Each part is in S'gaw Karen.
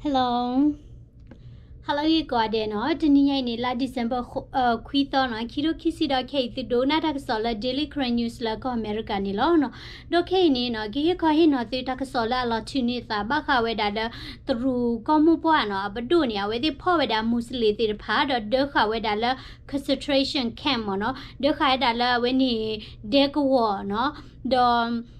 Hello, hello ဂ့ၤကိးဂၤဒဲးနီၤ, တနံၤညါအံၤန့ၣ် လါ December ခွံသီနီၤ, ခံထိခံဆံဒီးခဲအံၤ သုဒိကနၣ်တၢ်ကစီၣ်လၢ Daily Karen News လၢကီၢ်အမဲရကၤန့ၣ်လီၤနီၤ. ဒီးခဲအံၤန့ၣ်နီၤ ကဟ့ၣ်ခီဟ့ၣ်နီၤသုတၢ်ကစီၣ်လၢအလီၤထုးန့ၢ်သး ဘၣ်ဃးဝဲဒၣ်လၢ တရူးကီၢ်မိၢ်ပှၢ်နီၤ အပဒိၣ်န့ၣ် အဝဲသ့ၣ်ဖီၣ်ဝဲဒၣ် Muslim သ့ၣ်တဖၣ် ဒီးဒၢဃာ်ဝဲဒၣ်လၢ concentration camp မ့ၢ်နီၤ, ဒၢဃာ်ဝဲဒၣ်လၢအဝဲန့ၣ် ဒဲကဝီၤနီၤ, ဒီး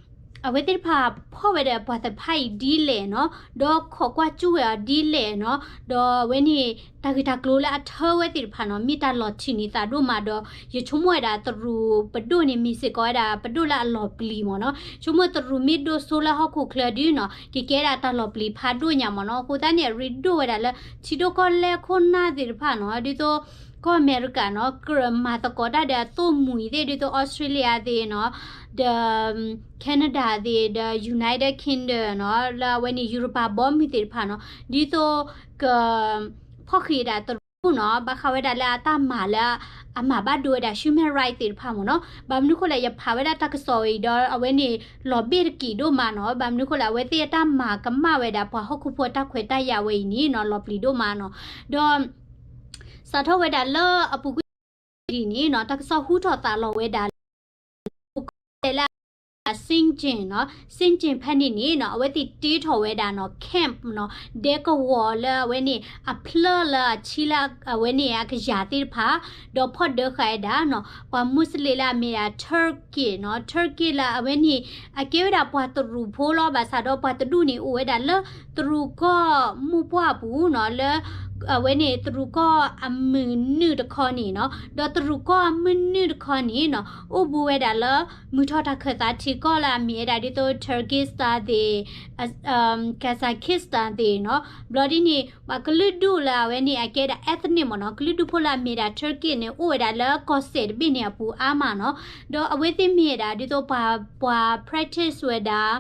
အဝဲသ့ၣ်တဖၣ်ဖီၣ်ဝဲဒၣ်ပှၤသ့ၣ်တဖၣ်အံၤဒ်လဲၣ်နီၤ, ဒီးခိးကွၢ်စူၣ်ဝဲအီၤဒ်လဲၣ်နီၤ, ဒီးအဝဲန့ၣ် တၢ်ဂ့ၢ်တၢ်ကျိၤလၢအထၢဝဲသ့ၣ်တဖၣ်နီၤ မ့ၢ်တၢ်လီၤထုးန့ၢ်သးဒိၣ်မးဒီး ယဆိကမိၣ်ဝဲဒၣ်တရူးပဒိၣ်န့ၣ် မ့ၢ်စ့ၢ်ကီးဝဲဒၣ်ပဒိၣ်လၢအလီၤပျံၤမ့ၢ်နီၤ, ဆိကမိၣ်တရူးမ့ၢ်ဒိၣ်စိလၢဟီၣ်ခိၣ်ချၢဒုနီၤ ကကဲဒၣ်တၢ်လီၤပျံၤဖးဒိၣ်ညါမ့ၢ်နီၤ. အဃိသတးန့ၣ် အရ့ဒိၣ်ဝဲဒၣ်လၢ ထံဒိၣ်ကီၢ်လဲၢ်ခိၣ်နၢ်သ့ၣ်တဖၣ်နီၤ, ဒ်သိး ကီၢ်အမဲရကၤနီၤ ကြၢးမၤသကိးတၢ်ဒီးအသိၣ်မှံၤသ့ၣ် ဒ်သိး Australia သ့ၣ်နီၤ, ဒီး Canada သ့ၣ် ဒီး United Kingdom နီၤ, လၢအဝဲန့ၣ် ယူရပၤဘီမုၢ်သ့ၣ်တဖၣ်နီၤ, ဒ်သိး က ဖီၣ်ဃံးဒၣ်တရူးနီၤ ဘၣ်ဃးဝဲဒၣ်လၢအတၢ်မၤလၢ အမၤဘၣ်ဒိဝဲဒၣ် human right သ့ၣ်တဖၣ်မ့ၢ်နီၤ. ဘၣ်မနုၤဃိလဲၣ် ယဖးဝဲဒၣ်တၢ်ကစီၣ်အံၤဒီး အဝဲန့ၣ် လီၤဘ့ၣ်တက့ၢ်ဒိၣ်မးနီၤ. ဘၣ်မနုၤဃိလဲၣ် အဝဲသ့ၣ်အတၢ်မၤကမၣ်ဝဲဒၣ် ပှၤဟီၣ်ခိၣ်ဖိအတၢ်ခွဲးတၢ်ယာ်ဝဲအံၤန့ၣ်နီၤ လီၤပျံၤဒိၣ်မးနီၤ. ဒီး စးထီၣ်ဝဲဒၣ်လၢအပူၤကွံာ်န့ၣ်နီၤ တၢ်ကစီၣ်ဟူထီၣ်သးလီၤဝဲဒၣ်လၢ ပူၤကွံာ်လၢ Xinjiang နီၤ, Xinjiang ဖဲန့ၣ်န့ၣ်နီၤ အဝဲသ့ၣ်တ့ထီၣ်ဝဲဒၣ်နီၤ camp နီၤ, ဒဲကဝီၤလၢအဝဲန့ၣ် အဖျၢၣ်လၢအဆံလၢအဝဲန့ၣ်အကယၤသ့ၣ်တဖၣ်, ဒီးဖီၣ်ဒၢဃာ်ဝဲဒၣ်နီၤ ပှၤ Muslim လၢအမ့ၢ်ဒၣ် Turkic နီၤ, Turkic လၢအဝဲန့ၣ် အကဲဝဲဒၣ်ပှၤတရူးဖိလီၤ. ဘၣ်ဆၣ်ဒီးပှၤတဒူၣ်န့ၣ် အိၣ်ဝဲဒၣ်လၢတရူးကီၢ်မိၢ်ပှၢ်အပူၤနီၤ, လၢ အဝဲန့ၣ်တရူးကီၢ်အမုၢ်နုာ်တခီန့ၣ်နီၤ, ဒီးတရူးကီၢ်အမုၢ်နုာ်တခီန့ၣ်နီၤ အိၣ်ဘူးဝဲဒၣ်လၢ မုၢ်ထီၣ်တၢ်ခၢၣ်သးထံကီၢ်လၢအမ့ၢ်ဝဲဒၣ်ဒ်သိး Kyrgyzstan သ့ၣ် Kazakhstan သ့ၣ်နီၤ, ဘျီဒ်န့ၣ် ပှၤကလုာ်ဒူၣ်လၢအဝဲန့ၣ် အကဲဒၣ် ethnic မ့ၢ်နီၤ, ကလုာ်ဒူၣ်ဖိလၢအမ့ၢ်ဒၣ် Turkic န့ၣ် အိၣ်ဝဲဒၣ်လၢကီၢ်စဲၣ်တဘ့ၣ်န့ၣ်အပူၤအါမးနီၤ, ဒီးအဝဲသ့ၣ်မ့ၢ်ဝဲဒၣ်ဒ်သိးပှၤ ပှၤ practice ဝဲဒၣ်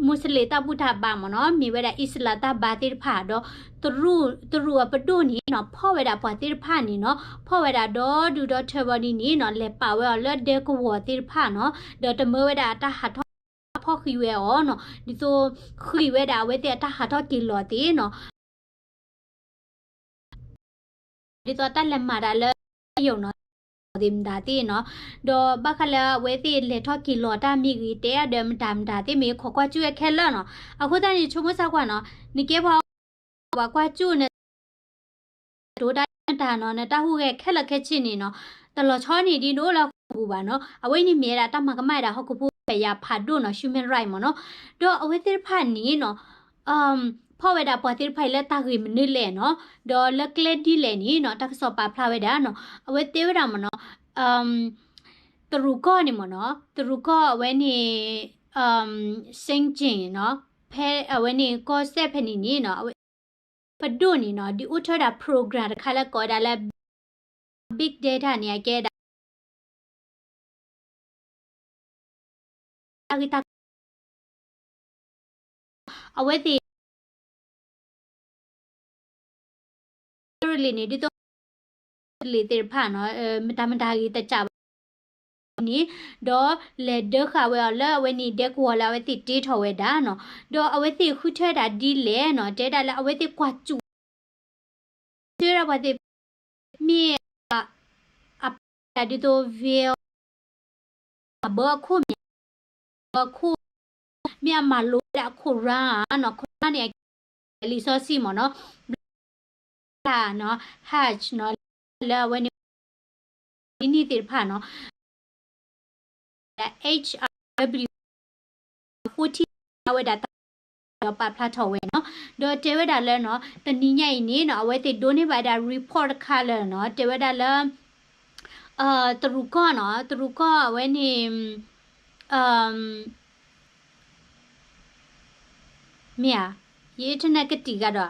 Muslim တၢ်ဘူၣ်တၢ်ဘါမ့ၢ်နီၤ, မ့ၢ်ဝဲဒၣ် Islam တၢ်ဘါသ့ၣ်တဖၣ်ဒီး တရူး တရူးအပဒိၣ်န့ၣ်နီၤ ဖီၣ်ဝဲဒၣ်ပှၤသ့ၣ်တဖၣ်န့ၣ်နီၤ, ဖီၣ်ဝဲဒၣ်ဒီဒူၣ်ဒီထၢဘီဒ်န့ၣ်နီၤ လဲၤပာ်ဝဲအီၤလၢဒဲကဝီၤသ့ၣ်တဖၣ်နီၤ, ဒီးတမၢဝဲဒၣ်အတၢ်ဟးထီၣ်ဖီၣ်ဃံးဝဲအီၤနီၤ, ဒ်သိးဃံးဝဲဒၣ်အဝဲသ့ၣ်အတၢ်ဟးထီၣ်က့ၤလီၤသ့ၣ်နီၤ ဒ်သိးတၢ်လဲၤမၤတၢ်လၢ ယုာ်နီၤ သ့ၣ်မတၤသ့ၣ်နီၤ, ဒီးဘၣ်ဃးလၢအဝဲသ့ၣ်လဲၤထီၣ်က့ၤလီၤတၢ်မ့ၢ်ဂ့ၤ တဲအါဒီးမတၤမတၤသ့ၣ်မ့ၢ် ခိးကွၢ်စူၣ်ဝဲခဲလၢာ်နီၤ, အဃိသတးန့ၣ် ဆိကမိၣ်စၢ်ကွၢ်နီၤ, နကဲပှၤ ပှၤကွၢ်စူၣ်န တိၤတၢ်မတၤနီၤ နတၢ်ဟူးဂဲၤခဲလၢာ်ခဲဆ့န့ၣ်နီၤ, တလီၤဆီန့ၣ်ဒ်နအိၣ်လၢဟီၣ်ခိၣ်ပူၤဘၣ်နီၤ, အဝဲန့ၣ်မ့ၢ်ဝဲဒၣ်တၢ်မၤကမၣ်ဝဲဒၣ်ဟီၣ်ခိၣ်ဖိခွဲးယာ်ဖးဒိၣ်နီၤ human right မ့ၢ်နီၤ, ဒီးအဝဲသ့ၣ်တဖၣ်န့ၣ်နီၤ ဖီၣ်ဝဲဒၣ်ပှၤသ့ၣ်တဖၣ်အံၤလၢတၢ်ဂ့ၢ်မနုၤလဲၣ်နီၤ, ဒီးလၢကျဲဒ်လဲၣ်န့ၣ်နီၤ တၢ်ကစီၣ်ပာ်ဖျါဝဲဒၣ်နီၤ, အဝဲတဲဝဲဒၣ်မ့ၢ်နီၤ, တရူးကီၢ်န့ၣ်မ့ၢ်နီၤ, တရူးကီၢ်အဝဲန့ၣ် Xinjiang နီၤ, ဖဲအဝဲန့ၣ်ကီၢ်စဲၣ်ဖဲန့ၣ်န့ၣ်နီၤ, အဝဲ ပဒိၣ်န့ၣ်နီၤ ဒုးအိၣ်ထီၣ်ဝဲဒၣ် program တခါလၢကိးဝဲဒၣ်လၢ big data န့ၣ် အကဲဒၣ် တၢ်ဂ့ၢ်တၢ် အဝဲသ့ၣ် လံန့ၣ် ဒ်သိး လံသ့ၣ်တဖၣ်နီၤ မတၤမတၤဂ့ၤတစးဘၣ်န့ၣ် ဒီးလဲၤဒၢဃာ်ဝဲအီၤလၢအဝဲန့ၣ် ဒဲကဝီၤလၢအဝဲသ့ၣ်တ့ထီၣ်ဝဲဒၣ်နီၤ, ဒီးအဝဲသ့ၣ်ဃုထၢဝဲဒၣ်ဒ်လဲၣ်နီၤ တဲဒၣ်လၢအဝဲသ့ၣ်ကွၢ်စူၣ် တဲဝဲဒၣ်ပှၤသ့ၣ် မ့ၢ် အ ဒ်သိး veil အဘၢအခိၣ်မ့ၢ် ဘၢအခိၣ် မ့ၢ်အမၤလိဝဲဒၣ်အခိၣ်ရါနီၤ, ခိၣ်ရါန့ၣ် အကဲလံာ်စီဆှံမ့ၢ်နီၤ, ဘျါနီၤ Hajj နီၤ လၢအဝဲန့ၣ် ဒ်န့ၣ်သ့ၣ်တဖၣ်နီၤ H R W အဃိထံၣ်ဝဲဒၣ်တၢ်ဒီးပာ်ဖျါထီၣ်ဝဲနီၤ, ဒီးတဲဝဲဒၣ်လၢနီၤ တနံၤညါအံၤန့ၣ်နီၤ အဝဲသ့ၣ်ဒိးန့ၢ်ဘၣ်ဒၣ် report တခါလၢနီၤ တဲဝဲဒၣ်လၢ တရူးကီၢ်နီၤ တရူးကီၢ်အဝဲန့ၣ် မ့ၢ်ဧါ ယ internet ကတံာ်ဂၤ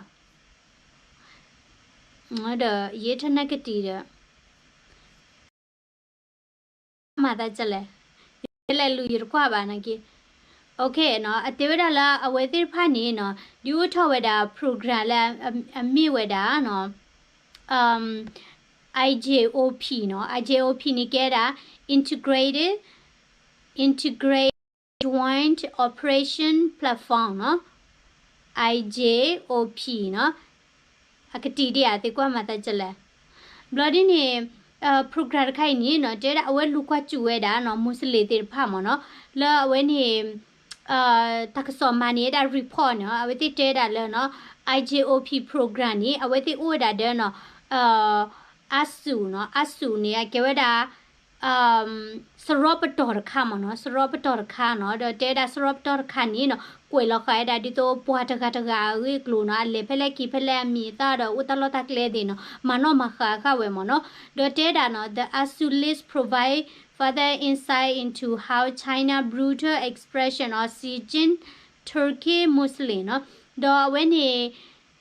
ဒီး ဒီးယ internet ကတံာ်ဒီး မၤသးဒ်လဲၣ်, ယလဲၤလူၤယတကွၢ်ဘၣ်နာ်က့, OK နီၤ အတဲဝဲဒၣ်လၢအဝဲသ့ၣ်တဖၣ်န့ၣ်နီၤ ဒုးအိၣ်ထီၣ်ဝဲဒၣ် program လၢအမ့ၢ်ဝဲဒၣ်နီၤ I J O P နီၤ I J O P န့ၣ်ကဲဒၣ် Integrated Integrated Joint Operation Platform နီၤ I J O P နီၤ, အကတံာ်ဒ်အံၤ သ့ၣ်ကွၢ်မၤသးဒ်လဲၣ်. ဘျီဒ်န့ၣ် program တခါအံၤန့ၣ်နီၤ တဲဝဲဒၣ်အဝဲလူၤကွၢ်စူၣ်ဝဲဒၣ်နီၤ Muslim သ့ၣ်တဖၣ်မ့ၢ်နီၤ, လၢအဝဲန့ၣ် တၢ်ကစီၣ်မၤန့ၢ်ဝဲဒၣ် report နီၤ, အဝဲသ့ၣ်တဲဝဲဒၣ်လၢနီၤ I J O P program န့ၣ် အဝဲသ့ၣ်အိၣ်ဝဲဒၣ်ဒီးနီၤ အါစုနီၤ, အါစုန့ၣ် အကဲဝဲဒၣ် စရီပတီၢ်တခါမ့ၢ်နီၤ, စရီပတီၢ်တခါနီၤ, ဒီးတဲဝဲဒၣ်စရီပတီၢ်တခါန့ၣ်နီၤ ကွဲးလီၤဃာ်ဝဲဒၣ်ဒ်သိးပှၤတဂၤတဂၤအဂ့ၢ်အကျိၤနီၤ, အလဲၤဖဲလဲၣ်က့ၤဖဲလဲၣ် အမံၤအသၣ်ဒီးအိၣ်တၢ်လီၢ်တၢ်ကျဲသ့ၣ်နီၤ, မၤနီၣ်မၤဃာ်ဃာ်ဝဲမ့ၢ်နီၤ. ဒီးတဲဝဲဒၣ်နီၤ The Asu list provide further insight into how China brutal expression of Xinjiang Turkey Muslim နီၤ, ဒီးအဝဲန့ၣ်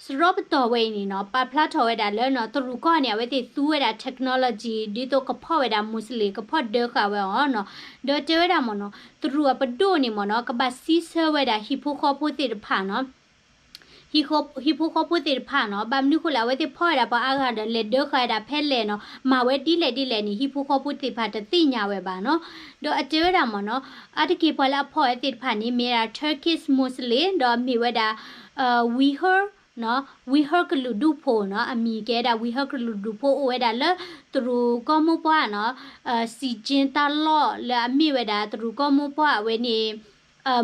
စရီပတီၢ်ဝဲအံၤန့ၣ်နီၤ ပာ်ဖျါထီၣ်ဝဲဒၣ်လၢနီၤ တရူးကီၢ်န့ၣ် အဝဲသ့ၣ်သူဝဲဒၣ် technology ဒ်သိးကဖီၣ်ဝဲဒၣ် Muslim ကဖီၣ်ဒၢဃာ်ဝဲအီၤနီၤ. ဒီးတဲဝဲဒၣ်မ့ၢ်နီၤ တရူးအပဒိၣ်န့ၣ်မ့ၢ်နီၤ ကဘၣ်စံးဆၢဝဲဒၣ်ဟံၣ်ဖိဃီဖိသ့ၣ်တဖၣ်နီၤ ဟံၣ်ဖိဃီဖိသ့ၣ်တဖၣ်နီၤ ဘၣ်မနုၤဃိလဲၣ် အဝဲသ့ၣ်ဖီၣ်ဝဲဒၣ်ပှၤအါဂၤဒီး လဲၤဒၢဃာ်ဝဲဒၣ်ဖဲလဲၣ်နီၤ မၤဝဲဒ်လဲၣ်ဒ်လဲၣ်န့ၣ် ဟံၣ်ဖိဃီဖိသ့ၣ်တဖၣ်တသ့ၣ်ညါဝဲဘၣ်နီၤ. ဒီးအတဲဝဲဒၣ်မ့ၢ်နီၤ အါတက့ၢ်ပှၤလၢအဖီၣ်ဝဲသ့ၣ်တဖၣ်န့ၣ် မ့ၢ်ဝဲဒၣ် Turkish Muslim ဒီးမ့ၢ်ဝဲဒၣ် ဝံဟၢ ဝံဟၢကလုာ်ဒူၣ်ဖိနီၤ အမံၤကဲဒၣ် ဝံဟၢကလုာ်ဒူၣ်ဖိ အိၣ်ဝဲဒၣ်လၢ တရူးကီၢ်မိၢ်ပှၢ်နီၤ စံၣ်ကၠ့တၢ်လီၢ်လၢအမ့ၢ်ဝဲဒၣ် တရူးကီၢ်မိၢ်ပှၢ်အဝဲန့ၣ်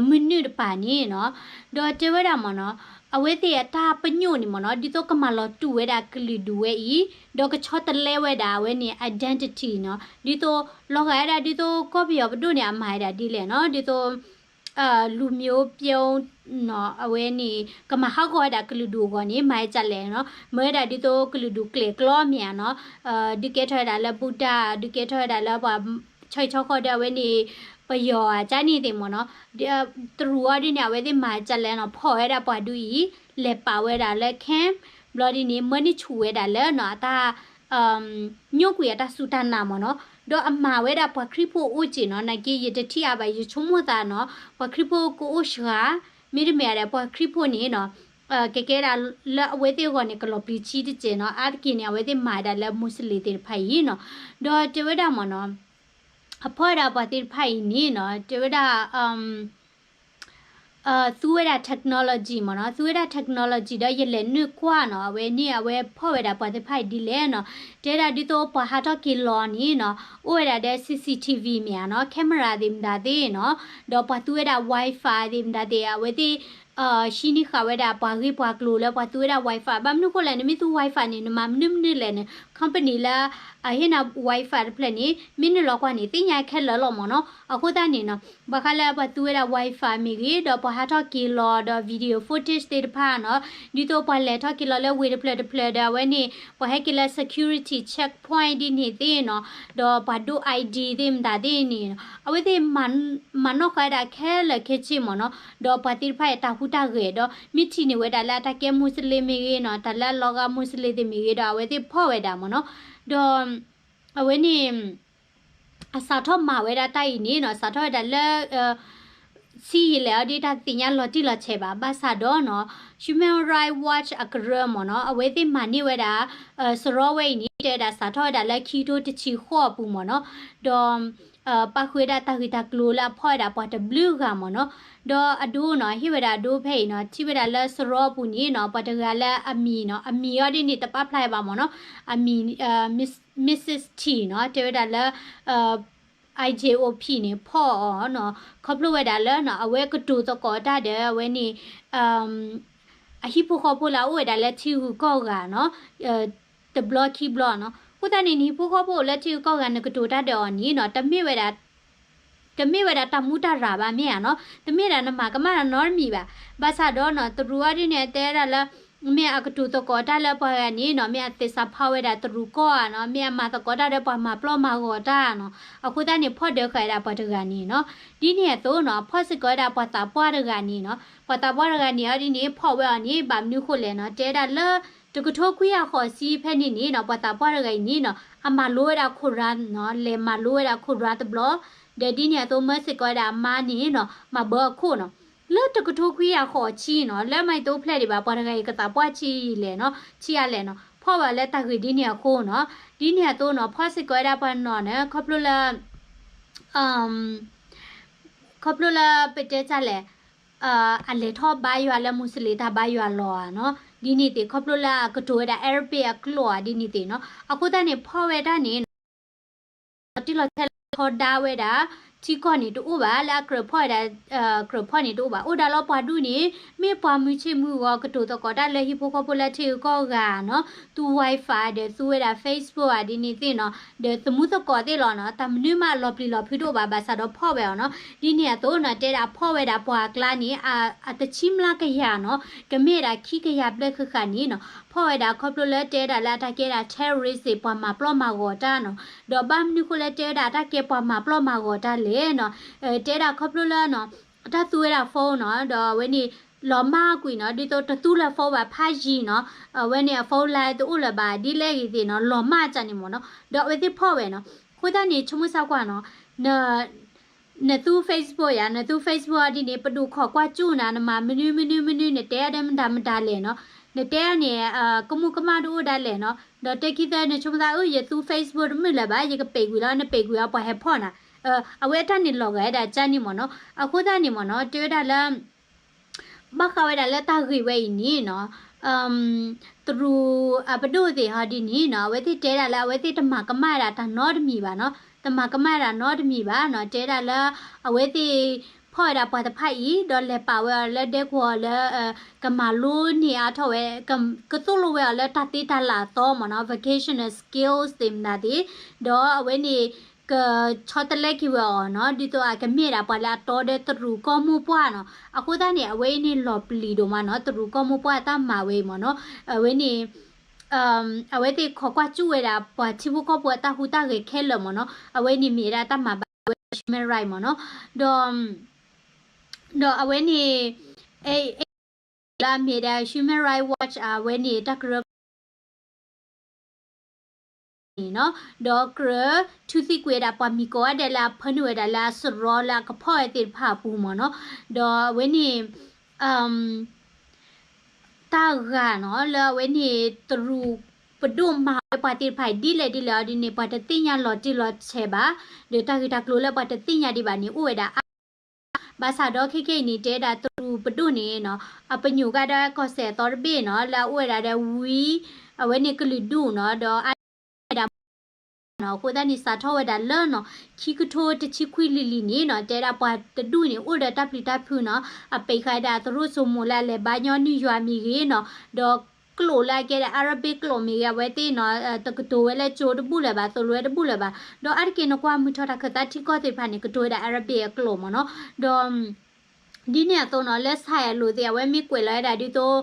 မုၢ်နုာ်တပၤန့ၣ်နီၤ. ဒီးတဲဝဲဒၣ်မ့ၢ်နီၤ အဝဲသ့ၣ်အတၢ်ပညိၣ်န့ၣ်မ့ၢ်နီၤ ဒ်သိးကမၤလီၤတူာ်ဝဲဒၣ်ကလုာ်ဒူၣ်ဝဲအံၤ ဒီးကဆီတလဲဝဲဒၣ်အဝဲန့ၣ် identity နီၤ ဒ်သိး လီၤဂာ်ဝဲဒၣ်ဒ်သိးကီၢ်ပယီၤပဒိၣ်န့ၣ် အမၤဝဲဒၣ်ဒ်လဲၣ်နီၤ ဒ်သိး လူမျိုးပြုန်း နီၤ အဝဲန့ၣ် ကမၤဟးဂီၤဝဲဒၣ်ကလုာ်ဒူၣ်အဂီၢ်န့ၣ် မၤဝဲဒ်လဲၣ်နီၤ မၤဝဲဒၣ်ဒ်သိးကလုာ်ဒူၣ်ကျဲၤကျီမ့ၢ်ဧါနီၤ ဒုးကဲထီၣ်ဝဲဒၣ်လၢ Buddha ဒုးကဲထီၣ်ဝဲဒၣ်လၢပှၤဆီၣ်ဆီၣ်ဃီဒီးအဝဲန့ၣ် ပယီၤအကၠါန့ၣ်သ့ၣ်မ့ၢ်နီၤ တရူးအီၤဒ်န့ၣ် အဝဲသ့ၣ်မၤဒ်လဲၣ်နီၤ ဖီၣ်ဝဲဒၣ်ပှၤဒ်အံၤ လဲၤပာ်ဝဲဒၣ်လၢ camp ဘျီဒ်န့ၣ် မၢန့ၢ်ဆူၣ်ဝဲဒၣ်လၢနီၤ အတၢ် ညိကွံာ်အတၢ်စူၢ်တၢ်နာ်မ့ၢ်နီၤ ဒီးအမၤဝဲဒၣ်ပှၤခရံာ်ဖိအိၣ်က့ၢ်နီၤ နာ်က့ ယတထံၣ်အါဘၣ် ယဆိကမိၣ်သးနီၤ ပှၤခရံာ်ဖိကအိၣ်စှၤ မ့တမ့ၢ်ဒၣ် ပှၤခရံာ်ဖိန့ၣ်နီၤ ကဲကဲဒၣ်လၢအဝဲသ့ၣ်အဂီၢ်န့ၣ် ကလီၤပျံၤဆံတစဲးနီၤ အါတက့ၢ်န့ၣ် အဝဲသ့ၣ်မၤဒၣ်လၢ Muslim သ့ၣ်တဖၣ်အံၤနီၤ ဒီးတဲဝဲဒၣ်မ့ၢ်နီၤ အဖီၣ်ဝဲဒၣ်ပှၤသ့ၣ်တဖၣ်အံၤန့ၣ်နီၤ တဲဝဲဒၣ် သူဝဲဒၣ် technology မ့ၢ်နီၤ သူဝဲဒၣ် technology ဒီးယလဲၤနုာ်ကွၢ်နီၤ အဝဲန့ၣ် အဝဲဖီၣ်ဝဲဒၣ်ပှၤသ့ၣ်တဖၣ်အံၤဒ်လဲၣ်နီၤ တဲဒၣ်ဒ်သိးပှၤဟးထီၣ်က့ၤလီၤန့ၣ်နီၤ အိၣ်ဝဲဒၣ်ဒီး C C T V မ့ၢ်ဧါနီၤ camera သ့ၣ်မတၤသ့ၣ်နီၤ ဒီးပှၤသူဝဲဒၣ် Wi-Fi သ့ၣ်မတၤသ့ၣ် အဝဲသ့ၣ် ဟံးန့ၢ်ဃာ်ဝဲဒၣ်ပှၤဂ့ၢ်ပှၤကျိၤလၢပှၤသူဝဲဒၣ် Wi-Fi ဘၣ်မနုၤဃိလဲၣ် နမ့ၢ်သူ Wi-Fi န့ၣ် နမၤမနုၤမနုၤလဲၣ်န့ၣ် company လၢ အဟ့ၣ်နၤ Wi-Fi တဖျၢၣ်န့ၣ် မ့ၢ်နုာ်လီၤကွၢ်န့ၣ် သ့ၣ်ညါခဲလၢာ်လီၤမ့ၢ်နီၤ အဃိသတးန့ၣ်နီၤ ဘၣ်ဃးလၢပှၤသူဝဲဒၣ် Wi-Fi မ့ၢ်ဂ့ၤ ဒီးပှၤဟးထီၣ်က့ၤလီၤဒီး video footage သ့ၣ်တဖၣ်နီၤ ဒ်သိးပှၤလဲၤထီၣ်က့ၤလီၤလၢဝ့ၢ်တဖျၢၣ်တဖျၢၣ်ဒီးအဝဲန့ၣ် ပှၤဟဲက့ၤလၢ security checkpoint ဒ်န့ၣ်သ့ၣ်နီၤ ဒီးပှၤဒိ I D သ့ၣ်မတၤသ့ၣ်န့ၣ် အဝဲသ့ၣ် မၤနီၣ်ဃာ်ဝဲဒၣ်ခဲလၢာ်ခဲဆ့မ့ၢ်နီၤ ဒီးပှၤသ့ၣ်တဖၣ်အံၤတၢ်ဟူးတၢ်ဂဲၤဒီး မ့ၢ်ထံၣ်န့ၢ်ဝဲဒၣ်လၢအတၢ်ကဲ Muslim မ့ၢ်ဂ့ၤနီၤ တၢ်လၢအလီၤဂာ် Muslim သ့ၣ်မ့ၢ်ဂ့ၤဒီး အဝဲသ့ၣ်ဖီၣ်ဝဲဒၣ်မ့ၢ်နီၤ ဒီး အဝဲန့ၣ် အစးထီၣ်မၤဝဲဒၣ်တၢ်အံၤန့ၣ်နီၤ စးထီၣ်ဝဲဒၣ်လၢ ဆံးယံာ်လဲၣ်အီၤဒ်တၢ်သ့ၣ်ညါလီၤတံၢ်လီၤဆဲးဘၣ် ဘၣ်ဆၣ်ဒီးနီၤ Human Rights Watch အကရၢမ့ၢ်နီၤ အဝဲသ့ၣ်မၤန့ၢ်ဝဲဒၣ် စရီဝဲအံၤန့ၣ် တဲဝဲဒၣ်စးထီၣ်ဝဲဒၣ်လၢခံကထိတဆံဃိးအပူၤမ့ၢ်နီၤ ဒီး ပာ်ဃုာ်ဝဲဒၣ်တၢ်ဂ့ၢ်တၢ်ကျိၤလၢအဖီၣ်ဝဲဒၣ်ပှၤတဘျုးဂၤမ့ၢ်နီၤ ဒီးအဒိနီၤ ဟ့ၣ်ဝဲဒၣ်အဒိဖဲအံၤနီၤ ထံၣ်ဝဲဒၣ်လၢစရီအပူၤန့ၣ်နီၤ ပှၤတဂၤလၢအမံၤနီၤ အမံၤအီၤဒ်န့ၣ် တပာ်ဖျါဘၣ်မ့ၢ်နီၤ အမံၤ Missus T နီၤ တဲဝဲဒၣ်လၢ I J O P န့ၣ် ဖီၣ်အီၤနီၤ ခီဖျိဝဲဒၣ်လၢနီၤ အဝဲကတိၤသကိးတၢ်ဒီး အဝဲန့ၣ် အဟံၣ်ဖိဃီဖိလၢအအိၣ်ဝဲဒၣ်လၢထံဂုၤကီၢ်ဂၤနီၤ တဘျီခံဘျီနီၤ အဃိသတးန့ၣ် နဟံၣ်ဖိဃီဖိအိၣ်လၢထံဂုၤကီၢ်ဂၤ နကတိၤတၢ်ဒီးအီၤန့ၣ်နီၤ တမ့ၢ်ဝဲဒၣ် တမ့ၢ်ဝဲဒၣ်တၢ်မူတၢ်ရၢ်ဘၣ်မ့ၢ်ဧါနီၤ တမ့ၢ်ဒၣ်နမၤကမၣ်တၢ်နီတမံၤဘၣ် ဘၣ်ဆၣ်ဒီးနီၤ တရူးအီၤဒ်န့ၣ် တဲဒၣ်လၢ မ့ၢ်အကတိၤသကိးတၢ်လၢပှၤဂၤန့ၣ်နီၤ မ့ၢ်အသစ္စာဖောက်ဝဲဒၣ်တရူးကီၢ်ဧါနီၤ မ့ၢ်အမၤသကိးတၢ်ဒီးပှၤမၤပျီမၤဂီၤတၢ်ဧါနီၤ အဃိသတးန့ၣ် ဖီၣ်ဒၢဃာ်ဝဲဒၣ်ပှၤတဂၤန့ၣ်နီၤ ဒ်န့ၣ်အသိးနီၤ ဖီၣ်စ့ၢ်ကီးဝဲဒၣ်ပှၤသးပှၢ်တဂၤန့ၣ်နီၤ ပှၤသးပှၢ်တဂၤန့ၣ်အီၤဒ်န့ၣ် ဖီၣ်ဝဲအီၤန့ၣ် ဘၣ်မနုၤဃိလဲၣ်နီၤ တဲဒၣ်လၢ တကထိခွံကယၤဃိးဆံဖဲန့ၣ်န့ၣ်နီၤ ပှၤသးပှၢ်တဂၤအံၤန့ၣ်နီၤ အမၤလိဝဲဒၣ် Quran နီၤ လဲၤမၤလိဝဲဒၣ် Quran တဘျီ ဒီးဒ်န့ၣ်အသိးမၢစ့ၢ်ကီးဝဲဒၣ်အမါန့ၣ်နီၤ မၤဘၢအခိၣ်နီၤ လၢတကထိခွံကယၤဃိးဆံနီၤ လၢမၤအသိဖျဲၣ်ဒံးဘၣ် ပှၤတဂၤအံၤကသးပှၢ်ဆံးလဲၣ်နီၤ ဆံးအါလဲၣ်နီၤ ဖီၣ်ဝဲလၢတၢ်ဂ့ၢ်ဒ်န့ၣ်အဃိနီၤ ဒ်န့ၣ်အသိးနီၤ ဖီၣ်စ့ၢ်ကီးဝဲဒၣ်ပှၤနီၤန့ၣ် ခီဖျိလၢ ခီဖျိလၢပတဲတၢ်လဲၣ် အလဲၤထီၣ်ဘါယွၤလၢ Muslim တၢ်ဘါယွၤလီၤဧါနီၤ, ဒ်န့ၣ်သ့ၣ် ခီဖျိလၢအကတိၤဝဲဒၣ် Arabic အကျိာ်ဧါ ဒ်န့ၣ်သ့ၣ်နီၤ, အဃိသတးန့ၣ် ဖီၣ်ဝဲဒၣ်န့ၣ် တံၢ်လီၤဆဲးလၢထီဒါဝဲဒၣ် ထံကီၢ်န့ၣ်တအိၣ်ဘၣ်, လၢအကြၢးဖီၣ်ဝဲဒၣ် ကြၢးဖီၣ်န့ၣ်တအိၣ်ဘၣ်, အိၣ်ဒၣ်လီၤပှၤဒူၣ်န့ၣ် မ့ၢ်ပှၤမုၢ်ဆ့ၣ်မုၢ်ဂီၤ ကတိၤသကိးတၢ်လၢဟံၣ်ဖိဃီဖိလၢထံဂုၤကီၢ်ဂၤနီၤ, သူ Wi-Fi ဒီးသူဝဲဒၣ် Facebook ဧါ ဒ်န့ၣ်သ့ၣ်နီၤ, ဒီးသမူသကိးသ့ၣ်လီၤနီၤ, တၢ်မနုၤမးအလီၤပျံၤလီၤဖုးတအိၣ်ဘၣ်, ဘၣ်ဆၣ်ဒီးဖီၣ်ဝဲအီၤနီၤ, ဒ်န့ၣ်အသိးနီၤ တဲဒၣ်ဖီၣ်ဝဲဒၣ်ပှၤအကျါန့ၣ် အတဆံမျးကယၤနီၤ, ကမ့ၢ်ဒၣ်ခံကယၤဘျဲၣ်ဃၣ်ဃၣ်န့ၣ်နီၤ, ဖီၣ်ဝဲဒၣ်ခီဖျိလၢတဲဒၣ်လၢအတၢ်ကဲဒၣ် terrorist သ့ၣ် ပှၤမၤပျီမၤဂီၤတၢ်နီၤ, ဒီးဘၣ်မနုၤဃိလၢတဲဝဲဒၣ်အတၢ်ကဲပှၤမၤပျီမၤဂီၤတၢ်လဲၣ်နီၤ, တဲဒၣ်ခီဖျိလၢနီၤ အတၢ်သူဝဲဒၣ် phone နီၤ, ဒီးအဝဲန့ၣ် လီၤမၢ်ကွံာ်နီၤ, ဒ်သိးတသူလၢ phone ဘၣ်ဖးယံၤနီၤ, အဝဲန့ၣ်အ phone line တအိၣ်လၢၤဘၣ် ဒ်လဲၣ်ဂ့ၤသ့ၣ်နီၤ, လီၤမၢ်ကၢ်န့ၣ်မ့ၢ်နီၤ, ဒီးအဝဲသ့ၣ်ဖီၣ်ဝဲနီၤ, အဃိသတးန့ၣ် ဆိကမိၣ်ဆၢကွၢ်နီၤ, နသူ Facebook ယၤ, နသူ Facebook ဒ်န့ၣ် ပဒိၣ်ခိးကွၢ်ကၠူၣ်နၤ, နမၤမနုၤမနုၤမနုၤ နတဲအီၤဒီးမတၤမတၤလဲၣ်နီၤ, နတဲအီၤန့ၣ် ကမူၣ်ကမၣ်တအိၣ်ဒၣ်လဲၣ်နီၤ, ဒီးတဲခံသၢ နဆိကမိၣ်သး အၢ ယသူ Facebook တမုာ်လၢၤဘၣ်, ယကပံာ်ကွံာ်လီၤ, နပံာ်ကွံာ်အီၤ ပှၤဟဲဖီၣ်နၤ, အဝဲအတၢ်န့ၣ်လီၤဂာ်ဝဲဒၣ်ကၢ်န့ၣ်မ့ၢ်နီၤ, အဃိသတးန့ၣ်မ့ၢ်နီၤ တဲဝဲဒၣ်လၢ ဘၣ်ဃးဝဲဒၣ်လၢတၢ်ဂ့ၢ်ဝဲအံၤန့ၣ်နီၤ, တရူးအပဒိၣ်သ့ၣ်ဟီဒ်န့ၣ်နီၤ, အဝဲသ့ၣ်တဲဒၣ်လၢအဝဲသ့ၣ်တမၤကမၣ်ဝဲဒၣ်တၢ်နီတမံၤဘၣ်နီၤ, တမၤကမၣ်ဝဲဒၣ်နီတမံၤဘၣ်နီၤ, တဲဒၣ်လၢ အဝဲသ့ၣ်ဖီၣ်ဝဲဒၣ်ပှၤတဖၣ်အံၤ ဒီးလဲၤပာ်ဝဲအီၤလၢဒဲကဝီၤလၢ ကမၤလိန့ၢ်အါထီၣ်ဝဲ ကသိၣ်လိဝဲအီၤလၢတၢ်သ့တၢ်လၢ်အသီမ့ၢ်နီၤ, vocational skills သ့ၣ်မတၤသ့ၣ်, ဒီးအဝဲန့ၣ် ကဆီတလဲက့ၤဝဲအီၤနီၤ, ဒ်သိးအကမ့ၢ်ဒၣ်ပှၤလၢအတီဒီးတရူးကီၢ်မိၢ်ပှၢ်နီၤ, အဃိသတးန့ၣ် အဝဲအံၤန့ၣ်လီၤပျံၤဒိၣ်မးနီၤ, တရူးကီၢ်မိၢ်ပှၢ်တၢ်မၤဝဲအံၤမ့ၢ်နီၤ, အဝဲန့ၣ် အဝဲသ့ၣ်ခိးကွၢ်ကၠူၣ်ဝဲဒၣ် ပှၤထံဖိကီၢ်ဖိအတၢ်ဟူးတၢ်ဂဲၤခဲလၢာ်မ့ၢ်နီၤ, အဝဲန့ၣ်မ့ၢ်ဝဲဒၣ်တၢ်မၤဘၣ်ဝဲ human right မ့ၢ်နီၤ, ဒီး ဒီးအဝဲန့ၣ် လၢအမ့ၢ်ဒၣ် Human Rights Watch အဝဲန့ၣ် တၢ်ကရၢ န့ၣ်နီၤ, ဒီးကြၢးထုးသံကွံာ်ဝဲဒၣ်ပှၤမံၤကိးဂၤဒဲးလၢအဖၢနုာ်ဝဲဒၣ်လၢအစရီလၢအကဖီၣ်ဝဲသ့ၣ်တဖၣ်အပူၤမ့ၢ်နီၤ, ဒီးအဝဲန့ၣ် တၢ်ဂၤနီၤ လၢအဝဲန့ၣ် တရူးပဒိၣ်မၤဝဲပှၤသ့ၣ်တဖၣ်အံၤ ဒ်လဲၣ်ဒ်လဲၣ်အီၤဒ်န့ၣ် ပှၤတသ့ၣ်ညါလီၤတံၢ်လီၤဆဲးဘၣ်, ဒီးတၢ်ဂ့ၢ်တၢ်ကျိၤလၢပှၤတသ့ၣ်ညါဒံးဘၣ်န့ၣ် အိၣ်ဝဲဒၣ်အါ ဘၣ်ဆၣ်ဒီးခဲကနံၣ်အံၤန့ၣ် တဲဒၣ်တရူးပဒိၣ်န့ၣ်နီၤ အပညိၣ်ကါဒီးကီၢ်စဲၣ်အသီတဘ့ၣ်နီၤ လၢအအိၣ်ဝဲဒၣ်ဒီးဝံ အဝဲန့ၣ်ကလုာ်ဒူၣ်နီၤ ဒီးအါဒၣ် အဃိသတးန့ၣ် စးထီၣ်ဝဲဒၣ်လၢနီၤ ခံကထိတဆံခွံလံၤလံၤန့ၣ်နီၤ တဲဒၣ်ပှၤတဒူၣ်န့ၣ် အိၣ်ဒီးတၢ်ပျံၤတၢ်ဖုးနီၤ အပိာ်ဃာ်ဝဲဒၣ်သရိာ်စိမိၤလၢအလဲၤဘါညီနုၢ်ယွၤမ့ၢ်ဂ့ၤနီၤ ဒီးကျိာ်လၢအကဲဒၣ် Arabic ကျိာ်မ့ၢ်ဂ့ၤ အဝဲသ့ၣ်နီၤ တကတိၤဝဲလၢကၠိတဘူၣ်လၢၤဘၣ် သိၣ်လိဝဲတဘူၣ်လၢၤဘၣ် ဒီးအါတက့ၢ်နကွၢ်မုၢ်ထီၣ်တၢ်ခၢၣ်သးထံကီၢ်သ့ၣ်တဖၣ်န့ၣ် ကတိၤဝဲဒၣ် Arabic အကျိာ်မ့ၢ်နီၤ ဒီး ဒ်န့ၣ်အသိးနီၤ လၢဆဲးအလိၤသ့ၣ် အဝဲမ့ၢ်ကွဲးလီၤဝဲဒၣ်ဒ်သိး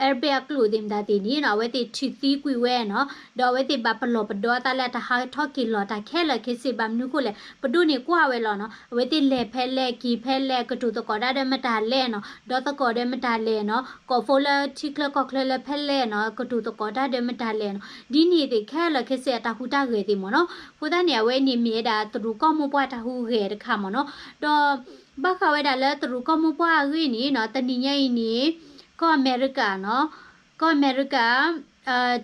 Arabic အကျိာ်သ့ၣ်မတၤသ့ၣ်န့ၣ်နီၤ အဝဲသ့ၣ်ထုးသံကွံာ်ဝဲနီၤ ဒီးအဝဲသ့ၣ်ဘၣ်ပလီၢ်ပဒီအသးလၢတၢ်ဟးထီၣ်က့ၤလီၤတၢ်ခဲလၢာ်ခဲဆ့ ဘၣ်မနုၤဃိလဲၣ် ပဒိၣ်န့ၣ်ကွၢ်ဝဲလီၤနီၤ အဝဲသ့ၣ်လဲၤဖဲလဲၣ်က့ၤဖဲလဲၣ် ကတိၤသကိးတၢ်ဒီးမတၤလဲၣ်နီၤ ဒီသကိးဒီးမတၤလဲၣ်နီၤ ကိးဖိလၢထံချၢကီၢ်ချၢလၢဖဲလဲၣ်နီၤ ကတိၤသကိးတၢ်ဒီးမတၤလဲၣ်နီၤ ဒ်န့ၣ်သ့ၣ်ခဲလၢာ်ခဲဆ့အတၢ်ဟူးတၢ်ဂဲၤသ့ၣ်မ့ၢ်နီၤ အဃိသတးန့ၣ် အဝဲန့ၣ်မ့ၢ်ဝဲဒၣ်တရူးကီၢ်မိၢ်ပှၢ်တၢ်ဟူးဂဲၤတခါမ့ၢ်နီၤ ဒီး ဘၣ်ဃးဝဲဒၣ်လၢတရူးကီၢ်မိၢ်ပှၢ်အဂ့ၢ်န့ၣ်နီၤ တနံၤညါအံၤန့ၣ် ကီၢ်အမဲရကၤနီၤ ကီၢ်အမဲရကၤ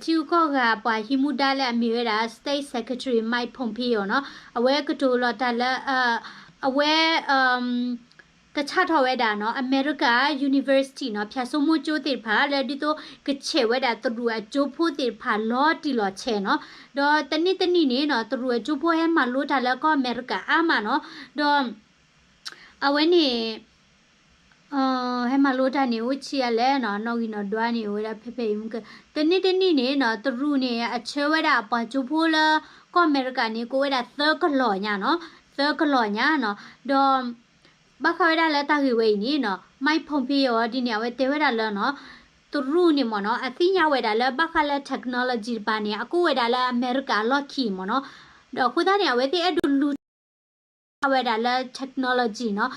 ထံဂုၤကီၢ်ဂၤပှၤဟံးမူဒါလၢအမ့ၢ်ဝဲဒၣ် State Secretary Mike Pompeo နီၤ အဝဲကတိၤလီၤတၢ်လၢ အဝဲ ကဆၣ်ထီၣ်ဝဲဒၣ်နီၤ အမဲရကၤ university နီၤ ဖၠၣ်စိမိၢ်ကၠိသ့ၣ်တဖၣ် လၢဒ်သိးကဆဲးဝဲဒၣ်တရူးအကၠိဖိသ့ၣ်တဖၣ်လီၤတံၢ်လီၤဆဲးနီၤ ဒီးတနံၣ်တနံၣ်န့ၣ်နီၤ တရူးအကၠိဖိဟဲမၤလိတၢ်လၢကီၢ်အမဲရကၤအါမးနီၤ ဒီး အဝဲန့ၣ် ဟဲမၤလိတၢ်န့ၣ် အိၣ်ဆံးအါလဲၣ်နီၤ နီၣ်ဂံၢ်နီၣ်ဒွးန့ၣ် အိၣ်ဝဲဒၣ်ဖဲဖဲအံၤမုၢ်က တနံၣ်တနံၣ်န့ၣ်နီၤ တရူးန့ၣ် အဆှၢဝဲဒၣ်အပှၤကၠိဖိလၢ ကီၢ်အမဲရကၤန့ၣ် ကအိၣ်ဝဲဒၣ်သၢကလီၢ်ညါနီၤ သၢကလီၢ်ညါနီၤ ဒီး ဘၣ်ဃးဝဲဒၣ်လၢတၢ်ဂ့ၢ်ဝဲအံၤန့ၣ်နီၤ Mike Pompeo ဒ်န့ၣ် အဝဲတဲဝဲဒၣ်လၢနီၤ တရူးန့ၣ်မ့ၢ်နီၤ အသ့ၣ်ညါဝဲဒၣ်လၢဘၣ်ဃးလၢ technology တပၤန့ၣ် အကအိၣ်ဝဲဒၣ်လၢအမဲရကၤအလီၢ်ခံမ့ၢ်နီၤ ဒီးအဃိသတးန့ၣ် အဝဲသ့ၣ်အဲၣ်ဒိးလူၤ ဝဲဒၣ်လၢ technology နီၤ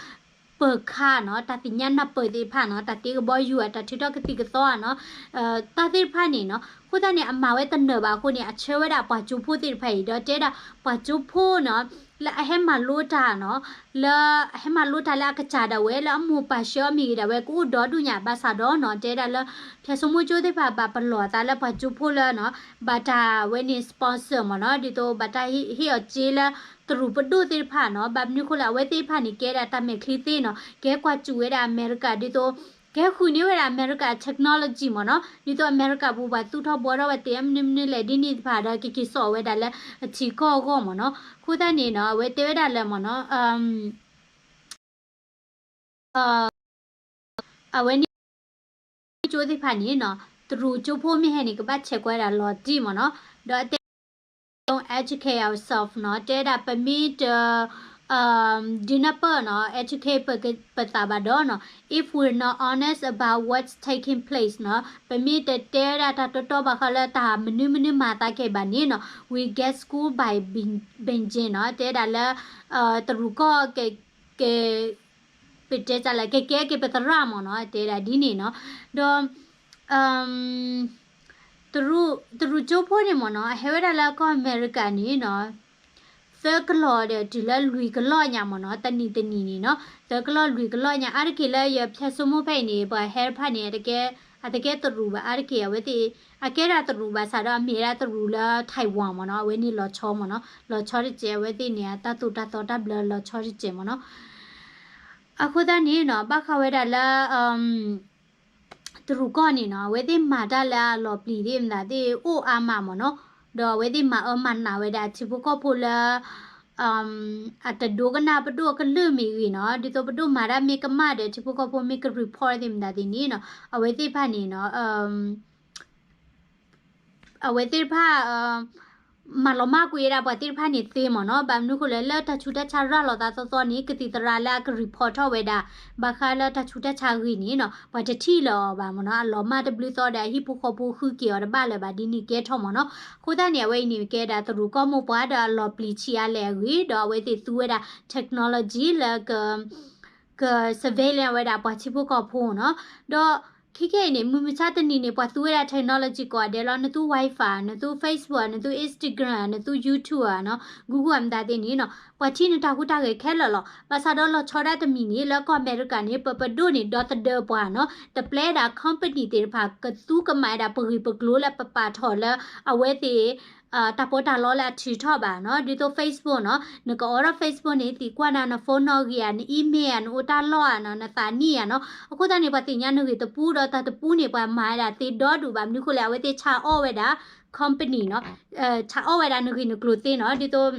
ပၢၤခါနီၤ တၢ်သ့ၣ်ညါနၢ်ပၢၢ်သ့ၣ်တဖၣ်နီၤ တၢ်တ့ကဘီယူၤ တၢ်ထုးထီၣ်ကသံၣ်ကသီနီၤ တၢ်သ့ၣ်တဖၣ်န့ၣ်နီၤ အဃိသတးန့ၣ် အမၤဝဲတနၢၤဘၣ်အဃိန့ၣ် အဆှၢဝဲဒၣ်ပှၤကၠိဖိသ့ၣ်တဖၣ်အံၤ ဒီးတဲဒၣ်ပှၤကၠိဖိနီၤ လၢအဟဲမၤလိတၢ်နီၤ, လၢအဟဲမၤလိတၢ်လၢအကစၢ်ဒၣ်ဝဲ လၢအမိၢ်ပၢ်ဆှၢအီၤမ့ၢ်ဂ့ၤဒၣ်ဝဲ ကအိၣ်ဒီဒူၣ်ညါဘၣ်ဆၣ်ဒီးနီၤ, တဲဒၣ်လၢ ဖၠၣ်စိမိကၠိသ့ၣ်တဖၣ် ဘၣ်ပလီၢ်အသးလၢပှၤကၠိဖိလၢနီၤ, ဘၣ်တၢ်ဝဲန့ၣ် sponsor မ့ၢ်နီၤ, ဒ်သိးဘၣ်တၢ်ဟ့ၣ်အီၤစ့လၢတရူးပဒိၣ်သ့ၣ်တဖၣ်နီၤ, ဘၣ်မနုၤဃိလၢအဝဲသ့ၣ်တဖၣ်န့ၣ် ကဲဒၣ်တၢ်မဲာ်ချံသ့နီၤ, ကဲကွၢ်စူၣ်ဝဲဒၣ်အမဲရကၤ ဒ်သိး ကဲဃုာ်န့ၢ်ဝဲဒၣ်အမဲရကၤ technology မ့ၢ်နီၤ, ဒ်သိးအမဲရကၤပူၤပှၤသူၣ်ထီၣ်ဘှီထီၣ်ဝဲတ့ၢ်မနုၤမနုၤလဲၣ် ဒ်န့ၣ်တဖၣ်ဒီး ကက့ၤစိာ်ဝဲဒၣ်လၢအထံကီၢ်အဂီၢ်မ့ၢ်နီၤ, အဃိသတးန့ၣ်နီၤ အဝဲတဲဝဲဒၣ်လၢမ့ၢ်နီၤ အဝဲန့ၣ် ကၠိသ့ၣ်တဖၣ်န့ၣ်နီၤ, တရူးကၠိဖိမ့ၢ်ဟဲန့ၣ် ကဘၣ်ဆဲးကွၢ်ဒၣ်လီၤတံၢ်မ့ၢ်နီၤ, ဒီးအတဲ educate ourselves နီၤ, တဲဒၣ်ပမ့ၢ်တ ဒုးနၢ်ပၢၢ်နီၤ educate ပသးဘၣ်ဒီးနီၤ, if we're not honest about what's taking place နီၤ, ပမ့ၢ်တတဲဝဲဒၣ်တၢ်တီတီဘၣ်ဃးလၢတၢ်မနုၤမနုၤမၤသးကဲဘၣ်န့ၣ်နီၤ, we get schooled by binging နီၤ, တဲဒၣ်လၢ တရူးကီၢ် က ပတဲတၢ်လၢ ကကဲက့ၤပသရၣ်မ့ၢ်နီၤ, တဲဒၣ်ဒ်န့ၣ်နီၤ, ဒီး တရူးကၠိဖိန့ၣ်မ့ၢ်နီၤ အဟဲဝဲဒၣ်လၢကီၢ်အမဲရကၤန့ၣ်နီၤ, သၢကလီၢ်ဒီးတုၤလၢလွံၢ်ကလီၢ်ညါမ့ၢ်နီၤ, တနံၣ်တနံၣ်န့ၣ်နီၤ, သၢကလီၢ်လွံၢ်ကလီၢ်ညါ အါတက့ၢ်လၢယဖၠၣ်စိမိဖဲအံၤန့ၣ် ပှၤဟဲတဖၣ်န့ၣ် အတကဲ အတကဲတရူးဘၣ် အါတက့ၢ်အဝဲသ့ၣ် အကဲဒၣ်တရူးဘၣ်ဆၣ်ဒီးအမ့ၢ်ဒၣ်တရူးလၢ Taiwan မ့ၢ်နီၤ, အဝဲန့ၣ်လီၤဆီမ့ၢ်နီၤ, လီၤဆီတစဲး အဝဲသ့ၣ်န့ၣ် အတၢ်သိၣ်တၢ်သီတၢ်ဘျၢလီၤဆီတစဲးမ့ၢ်နီၤ, အဃိသတးန့ၣ်နီၤ ဘၣ်ဃးဝဲဒၣ်လၢ တရူးကီၢ်န့ၣ်နီၤ အဝဲသ့ၣ်မၤတၢ်လၢအလီၤပျံၤသ့ၣ်မတၤသ့ၣ်အိၣ်အါမးမ့ၢ်နီၤ, ဒီးအဝဲသ့ၣ်မၤအၢမၤနးဝဲဒၣ်ထံဖိကီၢ်ဖိလၢ အတဒိကနၣ်ပဒိၣ်အကလုၢ်မ့ၢ်ဂ့ၤနီၤ, ဒ်သိးပဒိၣ်မၤတၢ်မ့ၢ်ကမၣ်ဒီးထံဖိကီၢ်ဖိမ့ၢ်က report သ့ၣ်မတၤသ့ၣ်န့ၣ်နီၤ, အဝဲသ့ၣ်တဖၣ်န့ၣ်နီၤ အဝဲသ့ၣ်တဖၣ် မၤလီၤမၢ်ကွံာ်ဝဲဒၣ်ပှၤသ့ၣ်တဖၣ်န့ၣ်သ့မ့ၢ်နီၤ, ဘၣ်မနုၤဃိလဲၣ် လၢတၢ်ဆူးတၢ်ဆါရၤလီၤသးသီသီန့ၣ် ကသံၣ်သရၣ်လၢအက report ထီၣ်ဝဲဒၣ် ဘၣ်ဃးလၢတၢ်ဆူးတၢ်ဆါအဂ့ၢ်န့ၣ်နီၤ ပှၤတထံၣ်လၢၤအီၤဘၣ်မ့ၢ်နီၤ, အလီၤမၢ်တဘျုးသီဒီး အဟံၣ်ဖိဃီဖိဃုက့ၤအီၤတဘၣ်လၢၤဘၣ် ဒ်န့ၣ်ကဲထီၣ်မ့ၢ်နီၤ, အဃိသတးန့ၣ် အဝဲအံၤန့ၣ် ကဲဒၣ်တရူးကီၢ်မိၢ်ပှၢ်ဒီးအလီၤပျံၤဆံးအါလဲၣ်အဂ့ၢ် ဒီးအဝဲသ့ၣ်သူဝဲဒၣ် technology လၢက က surveillance ဝဲဒၣ်ပှၤထံဖိကီၢ်ဖိနီၤ, ဒီးခဲခဲအံၤန့ၣ် မုၢ်မဆါတနံၤန့ၣ် ပှၤသူဝဲဒၣ် technology ကိးဂၤဒဲးလီၤ, နသူ Wi-Fi နသူ Facebook နသူ Instagram နသူ YouTube နီၤ Google မတၤသ့ၣ်န့ၣ်နီၤ ပှၤထံၣ်နတၢ်ဟူးတၢ်ဂဲၤခဲလၢာ်လီၤ. ဘၣ်ဆၣ်ဒီးလီၤဆီဒၣ်တမံၤန့ၣ် လၢကီၢ်အမဲရကၤန့ၣ် ပပဒိၣ်န့ၣ် ဒီသဒၢပှၤနီၤ, တပျဲဒၣ် company သ့ၣ်တဖၣ် ကသူကမၤဝဲဒၣ်ပဂ့ၢ်ပကျိၤလၢပပာ်ထီၣ်လၢ အဝဲသ့ၣ် တၢ်ပီးတၢ်လီလၢအထုးထီၣ်ဘၣ်နီၤ, ဒ်သိး Facebook နီၤ, နကအိးထီၣ် Facebook န့ၣ် သံကွၢ်နၤ န phone နီၣ်ဂံၢ်ဧါ, န email ဧါ, နအိၣ်တၢ်လီၢ်ဧါနီၤ, နသးနံၣ်ဧါနီၤ, အဃိသတးန့ၣ် ပှၤသ့ၣ်ညါနဂ့ၢ်တပူဒီးတၢ်တပူန့ၣ် ပှၤမၤဝဲဒၣ်သ့ဒီဒူၣ်ဘၣ်, မနုၤဃိလဲၣ် အဝဲသ့ၣ်ဆါအီၣ်ဝဲဒၣ် company နီၤ, ဆါအီၣ်ဝဲဒၣ်နဂ့ၢ်နကျိၤသ့နီၤ, ဒ်သိး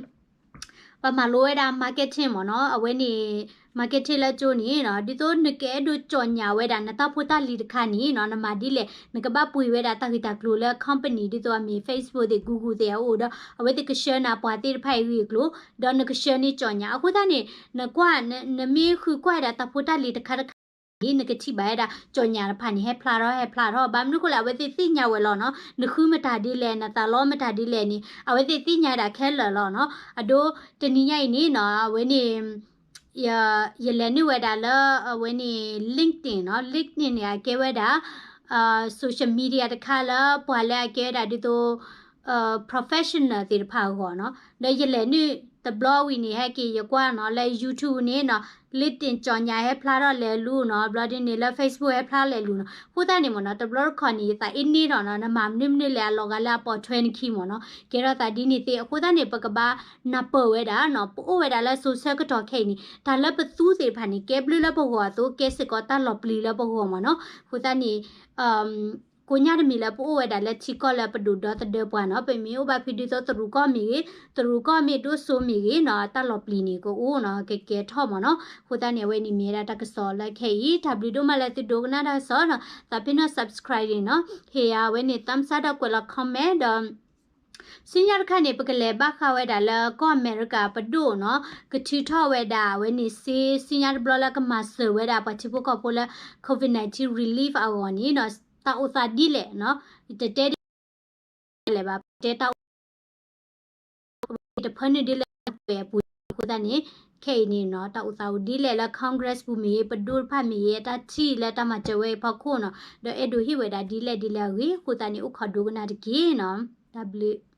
ပှၤမၤလိဝဲဒၣ် marketing မ့ၢ်နီၤ, အဝဲန့ၣ် marketing လၢကၠိန့ၣ်နီၤ, ဒ်သိးနကအဲၣ်ဒိးကၠီၣ်ညါဝဲဒၣ်နတၢ်ဖိတၢ်လံၤတခါန့ၣ်နီၤ, နမၤဒ်လဲၣ်, နကဘၣ်ပှ့ၤဝဲဒၣ်တၢ်ဂ့ၢ်တၢ်ကျိၤလၢ company ဒ်သိးအမ့ၢ် Facebook သ့ၣ် Google သ့ၣ်အအိၣ်ဒီး အဝဲသ့ၣ်ကဆှၢနၤပှၤသ့ၣ်တဖၣ်အံၤဂ့ၢ်အကျိၤ, ဒီးနကဆှၢန့ၢ်ကၠီၣ်ညါ, အဃိသတးန့ၣ် နကွၢ် နမ့ၢ်ဃုကွၢ်ဝဲဒၣ်တၢ်ဖိတၢ်လံၤတခါတခါန့ၣ် နကထံၣ်ဘၣ်ဝဲဒၣ် ကၠီၣ်ညါတဖၣ်န့ၣ် ဟဲဖျါထီၣ် ဟဲဖျါထီၣ်, ဘၣ်မနုၤဃိလဲၣ် အဝဲသ့ၣ်သ့ၣ်ညါဝဲလီၤနီၤ, နဃုမတၤဒ်လဲၣ် နသးလီမတၤဒ်လဲၣ်န့ၣ် အဝဲသ့ၣ်သ့ၣ်ညါဝဲဒၣ်ခဲလၢာ်လီၤနီၤ, အဒိတနံၤညါအံၤန့ၣ်နီၤ, အဝဲန့ၣ် ယလဲၤနုာ်ဝဲဒၣ်လၢ အဝဲန့ၣ် LinkedIn နီၤ, LinkedIn န့ၣ် အကဲဝဲဒၣ် social media တခါလၢ ပှၤလၢအကဲဝဲဒၣ်ဒ်သိး professional သ့ၣ်တဖၣ်အဂီၢ်နီၤ, ဒီးယလဲၤနုာ်တဘျီဝံၤန့ၣ် ဟဲက့ၤယကွၢ်နီၤ လၢ YouTube န့ၣ်နီၤ, LinkedIn ကၠီၣ်ညါဟဲဖျါထီၣ်လဲၤလူၤနီၤ, ဘျီဒ်န့ၣ်လၢ Facebook ဟဲဖျါလဲၤလူၤနီၤ, အဃိသတးန့ၣ်မ့ၢ်နီၤ တဘျီတခီၣ်န့ၣ် ယသးအ့န့ၢ်ထီၣ်နီၤ, နမၤမနုၤမနုၤလဲၣ် အလီၤဂာ်လၢအပိာ်ထွဲနခံမ့ၢ်နီၤ, ကဲထီၣ်သးဒ်န့ၣ်သ့, အဃိသတးန့ၣ် ပကဘၣ်နၢ်ပၢၢ်ဝဲဒၣ်နီၤ, ပအိၣ်ဝဲဒၣ်လၢစိၤဆၢကတီၢ်ခဲအံၤန့ၣ် တၢ်လၢပသူသ့ၣ်တဖၣ်န့ၣ် ကဲဘျုးလၢပဂီၢ်အသိး ကဲစ့ၢ်ကီးတၢ်လီၤပျံၤလၢပဂီၢ်မ့ၢ်နီၤ, အဃိသတးန့ၣ် ကိးညါတမံၤလၢပအိၣ်ဝဲဒၣ်လၢထံကီၢ်လၢပဒိၣ်ဒီသဒၢပှၤနီၤ, ပမ့ၢ်အိၣ်ဘၣ်ဖဲဒ်သိးတရူးကီၢ်မ့ၢ်ဂ့ၤ, တရူးကီၢ်မ့ၢ်ဒိၣ်စိမ့ၢ်ဂ့ၤနီၤ, တၢ်လီၤပျံၤန့ၣ်ကအိၣ်နီၤ, ကကဲထီၣ်မ့ၢ်နီၤ, အဃိသတးန့ၣ် အဝဲန့ၣ်မ့ၢ်ဝဲဒၣ်တၢ်ကစီၣ်လၢခဲအံၤ, တၢ်ဘျုးဒိၣ်မးလၢသုဒိကနၣ်တၢ်ကစီၣ်နီၤ, သးပ့ၤနီၣ် subscribe န့ၣ်နီၤ, ဟ့ၣ်ယၤဝဲန့ၣ် thumbs up ဒီးကွဲးလီၤ comment ဒီး ဆူညါတခါန့ၣ် ပကလဲၤဘၣ်ဃးဝဲဒၣ်လၢကီၢ်အမဲရကၤပဒိၣ်နီၤ, ကထုးထီၣ်ဝဲဒၣ်အဝဲန့ၣ်စ့ ဆူညါတဘျီလၢကမၤစၢၤဝဲဒၣ်ပှၤထံဖိကီၢ်ဖိလၢ COVID nineteen relief အဂီၢ်န့ၣ်နီၤ, တၢ်အိၣ်သးဒ်လဲၣ်နီၤ, တတဲဒ်လဲၣ်ဘၣ်, ပတဲတၢ်အိၣ်သး တဖၢနုာ်ဒ်လဲၣ်ကွဲးအပူၤအဃိသတးန့ၣ်, ခဲအံၤန့ၣ်နီၤ တၢ်အိၣ်သးအိၣ်ဒ်လဲၣ်လၢ Congress ပူၤမ့ၢ်ဂ့ၤ, ပဒိၣ်တဖၣ်မ့ၢ်ဂ့ၤ, တၢ်ထံၣ်လၢတၢ်မၤစၢၤဝဲအံၤဖီခိၣ်နီၤ, ဒီးအဲၣ်ဒိးဟ့ၣ်ဝဲဒၣ်ဒ်လဲၣ်ဒ်လဲၣ်အဂ့ၢ်, အဃိသတးန့ၣ် အိၣ်ခိးဒိကနၣ်တက့ၢ်နီၤ, တၢ်ဘျုး